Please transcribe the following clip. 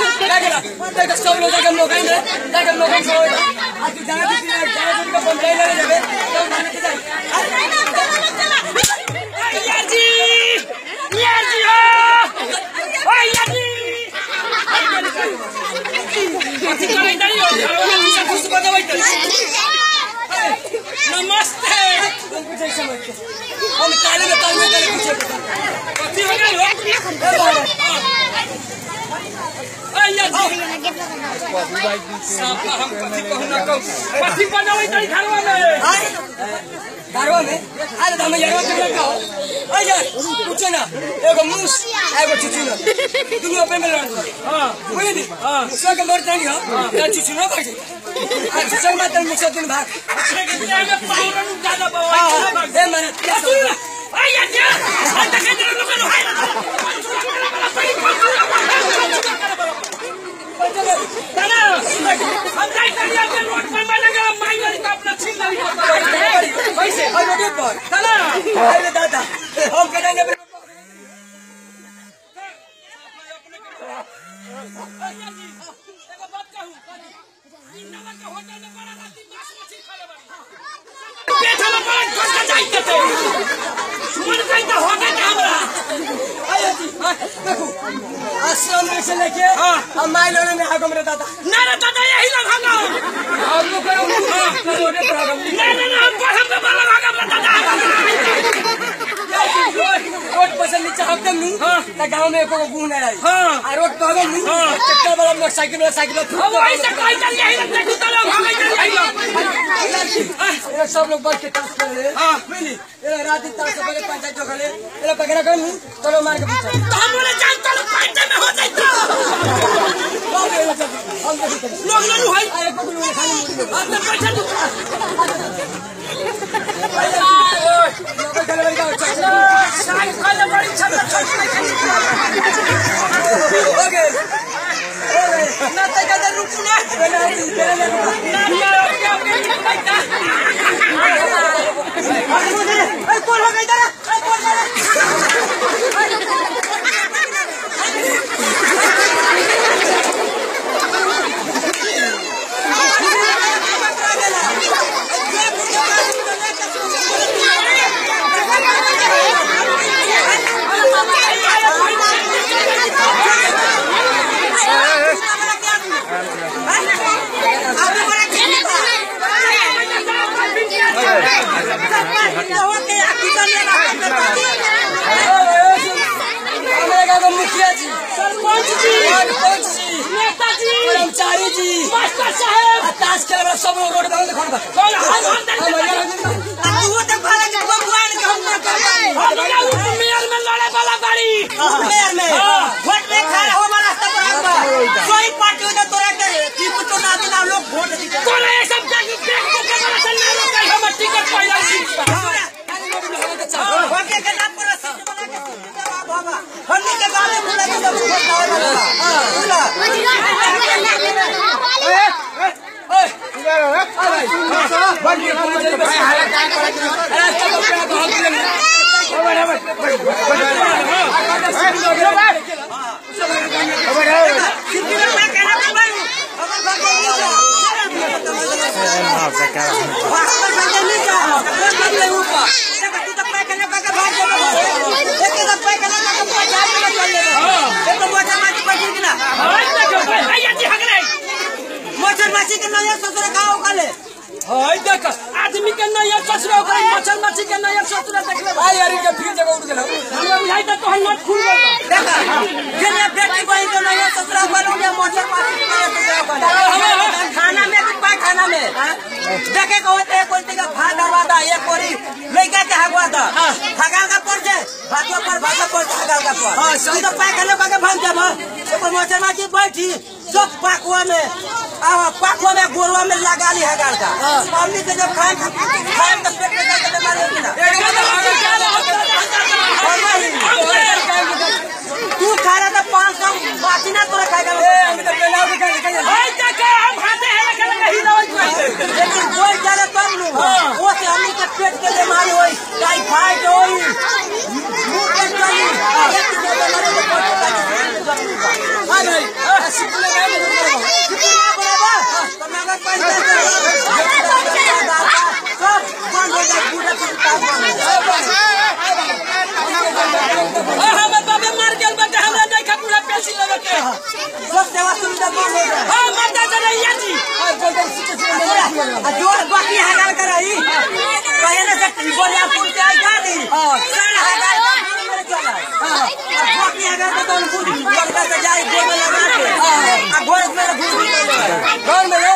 सब लोग जाकर मौका में जाकर मौका में आज जाना जाना पंचायत लगे जावे तो जाने के जाए यार जी हो ओए यार जी नमस्ते हम ताले में ताले में पूछे कथी हो गइल हो हम कथी कहू ना कहू कथी बनावै तरी घरवा में घरवा में अरे हम यारवा के कहो ओए यार पूछो ना एगो मूस एगो चुचुना दुनू अपन में लड़ हां बुझली हां मुसवा के मर जानी हो त चुचुना भाग जाई आ चुचुना मात्र मुसवा दिन भाग के बिना में पाउरन ज्यादा बाबा ए माने ओए यार जी आ देखे लोग हाय हम जाई तनी के रोड पर बनेगा माई वाली तो अपना छीन ली कैसे और रोड पर चला अरे दादा हम करेंगे एगो बात कहूं नवा के होटल में बड़ा राती मांस मछली खाले बानी पेट में बड़ा घस जाई के ते मन कहीं तो होगा के हमरा आयो जी देखो आश्रम में से लेके हम माइल में आगम रे दादा ना रे दादा यही लोग हम हम लोग करो रोड पर आगम ना ना ना हम पर हम वाला भागम रे दादा रोड पर से नीचे हम दम नु त गांव में एको गुण ना रही हां आ रोड पर हम नु ट्रैक्टर वाला मोटरसाइकिल वाला साइकिल हम ऐसे कहीं चल यही लोग देखो तो लोग भागे चल यही लोग ये सब लोग बैठ के ताश खेले हां बुझली ये रात ताश से पहले पंचायत जो खेले ये पकड़ा कर नु तो मार के पीछे तो हम बोले जान तो पंचायत में हो जाई तो हम देखो लोग लोग भाई अरे पकड़ लो खाली अब तो पैसा दो ओके ना तो ज्यादा रुकू ना ना अरे कौन हो गई इधर अरे कौन मुखिया जी सरपंच जी सरपंच जी नेताजी कर्मचारी जी मास्टर साहब ताश खेले वाला सब लोग रोड पर देखो ना कौन हम हम हम हम तू तो भाला के भगवान के हम ना कर हम ना मेयर में लड़े वाला बाड़ी मेयर में वोट में खड़ा हो रास्ता पर आबा कोई पार्टी हो तोरा के की कुछ ना ना लोग वोट दी तोरा ये सब देख देख के वाला से ना रोके हम टिकट पहिला सीट पर वोट के नाम पर सीट बना के बाबा हमनी के गांव में बुला के जब वोट ना वाला बुला ओए मच्छर के नया ससुर का ओकले हाय देख आदमी के नया ससुर ओकरे मच्छर माछी के नया ससुर देख ले भाई यार इनके फिर जगह उड़ गेल हमरा बुझाई त तोहर नट खुल गेल देख जेने बेटी बहिन के नया ससुर बनू या मच्छर माछी के नया ससुर बनू खाना में भी पाखाना में देखे को होते है कोई का भात दरवाजा एक कोरी लइका के हगवा द हगाल का पर जे भातवा पर भातवा पर हगाल का पर हां तू तो पाखाना का भाग जाब ऊपर मच्छर माछी बैठी सब पाकुआ में आवा पाकुआ में गोरवा में लगा ली हगाल का हमनी के जब खाए खाए तो पेट में जाके बीमारी होती ना तू खा रहा था 500 बाकी ना तोरा खाएगा ए हम तो पेलाव के खाए खाए हाय देख हम खाते हैं लगे लगे ही दवाई लेकिन कोई जाने तब नु वो से हमनी के पेट के बीमारी होई टाइफाइड होई मुंह के चली घर में रे।